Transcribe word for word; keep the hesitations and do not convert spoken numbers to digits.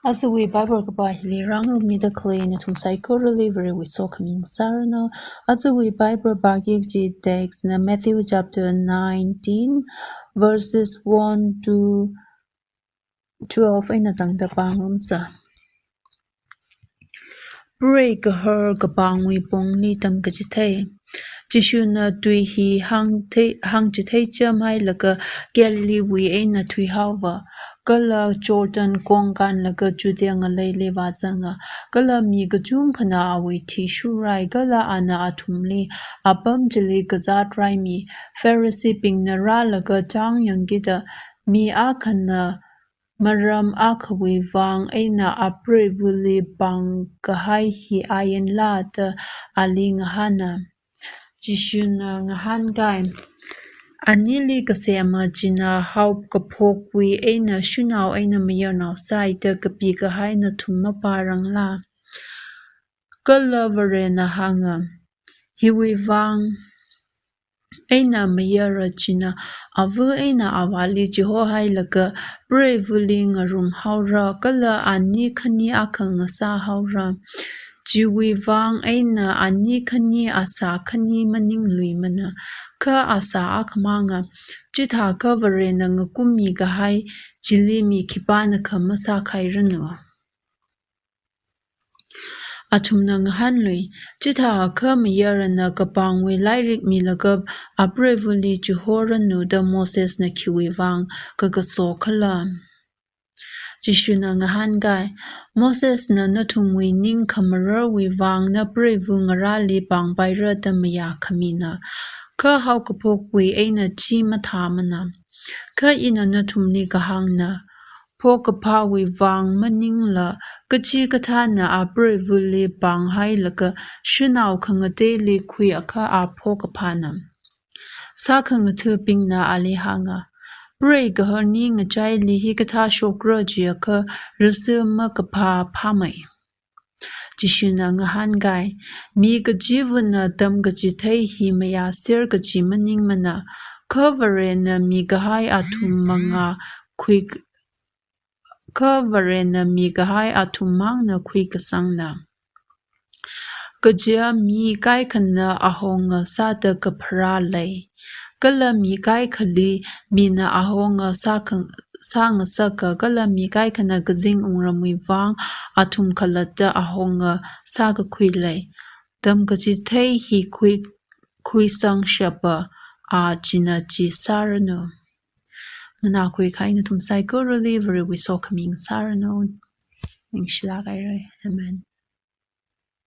Ajawui Bible kapā hili rāngarumida khalei nathum saikorali Varewui sokhami ngasāranu. Ajawui Bible pāki kaji text na Matthew chapter nineteen, verses one to twelve eina tangda pāngarumsa. Prei kahar kapangwui pongli tamkachithei. Jishuna tui hi hāngthei, hāngchithei chāmhailaga Galileewui eina thuihaowa, kala Jordan kong kānlaga Judea ngaleili vāzanga, kala mi kachungkhana awui thi shurai, kala ana athumli apam chili kazāt raimi. Phariseebingna rālaga chāngyangkida, mi akhana maram akhawui vang eina apreivali pāngkahai hi ainla da ali ngahāna. Jishuna ngahānkai, anili kasema china haokaphokwui eina shanao eina mayarnao sāi da kapikahai nathum mapārangla? Kala Varena hānga, hiwui vang eina mayara china ava eina avāli chihohailaga preivali ngarumhaora, kala ani khani akha ngasāhaora. Chiwui vang eina ani khani asā khani maningluimana, kha asā akhamanga. Chithākha Varena ngakummikahai chili mi khipānakha masākhairanu. Athumna ngahānlui, chithākha mayarana kapangwui lairik milaga apreivali chihoranu da Mosesna khiwui vang kakaso khala? Jishuna ngahānkai, Mosesna nathumwui ning khamararwui vang napreiva ngarāli pāngpaira da mayākhamina, kha haokaphokwui eina chi mathāmana. Kha ina nathumli kahāngna, phokaphāwui vang maningla kachikathāna apreivali pānghailaga shanao khangateili khuiakha a phokaphāna. Sākhangathabingna ali hānga, prei kaharli ngachaili hikathā shokra jiakha rasa makaphā phāmei. Jishuna ngahānkai, mi kachivana tamkachithei hi mayāser kaji maningmana, kha Varena mikahai athum mangna khui, kha Varena mikahai athum mangna khuikasangna. Kaja mi kaikhana ahonga sāda kapharā lei, kala mi kaikhali mina ahonga sākha-, sāngasaka, kala mi kaikhana kazing wungramwui vang athum khalatta ahonga sākakhui lei. Tamkachithei hi khui, khuisangshapa a china chi sāranu. Nganākhui kahai nathum saikorali Varewui sokhami ngasāranu. Ningshilāk haira. Amen.